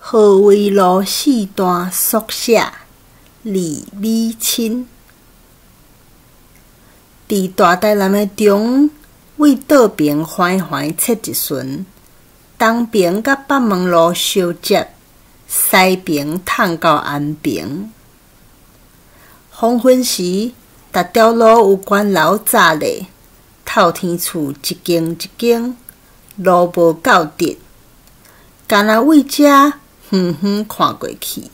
合肥路四段缩写，李美親。佇大台南的中央，對倒爿橫橫切一巡，東爿佮北門路相接，西爿迵到安平。黃昏時，逐條路有懸樓閘咧，透天厝一間一間，路無夠直，干焦對遮遠遠看過去，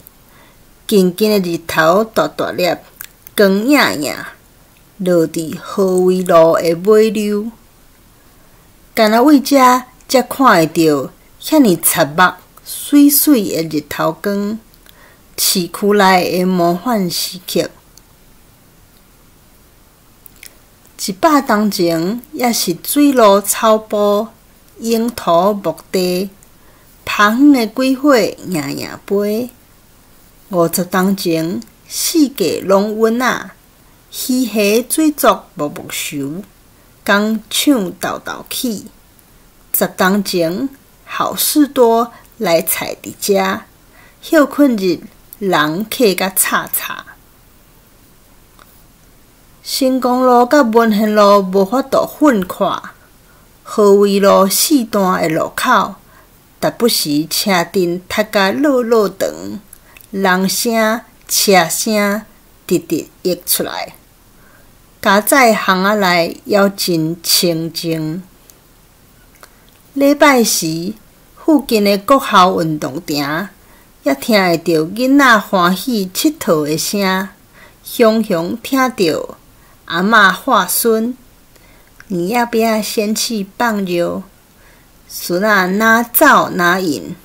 近近的日頭大大粒，光映映，落佇合肥路的尾溜，干焦對遮才看會著遐爾刺目、媠媠的日頭光，市區內的魔幻時刻。100冬前，猶是水路草埔、蠅塗牧地，拍遠的鬼火營營飛。50冬前，四界攏穩仔，魚蝦水族默默泅，工廠沓沓起。10冬前，好市多來菜佇遮，歇睏日人客甲吵吵。成功路佮文賢路無法度分看，合肥路四段的路口，逐不時車陣塞甲落落長，人聲、車聲直直溢出來。家載巷仔內猶真清靜。禮拜時，附近的國校運動場，也聽會著囡仔歡喜𨑨迌的聲，雄雄聽著阿嬤喝孫，你要不要先去放尿？孫仔哪走哪應。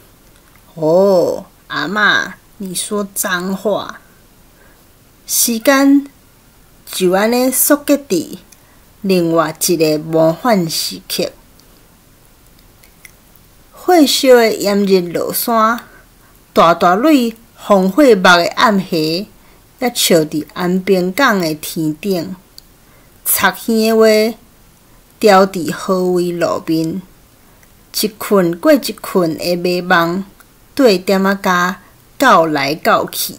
哦，阿嬤，你說髒話。時間就按呢束結佇另外一个魔幻時刻。火燒的炎日落山，大大蕊防火目的暗霞，也照佇安平港的天頂。插耳的話，牢佇合肥路面，一群過一群的迷夢，綴點仔跤到來到去。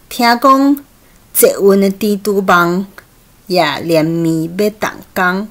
聽講捷運的蜘蛛網也連綿欲動工。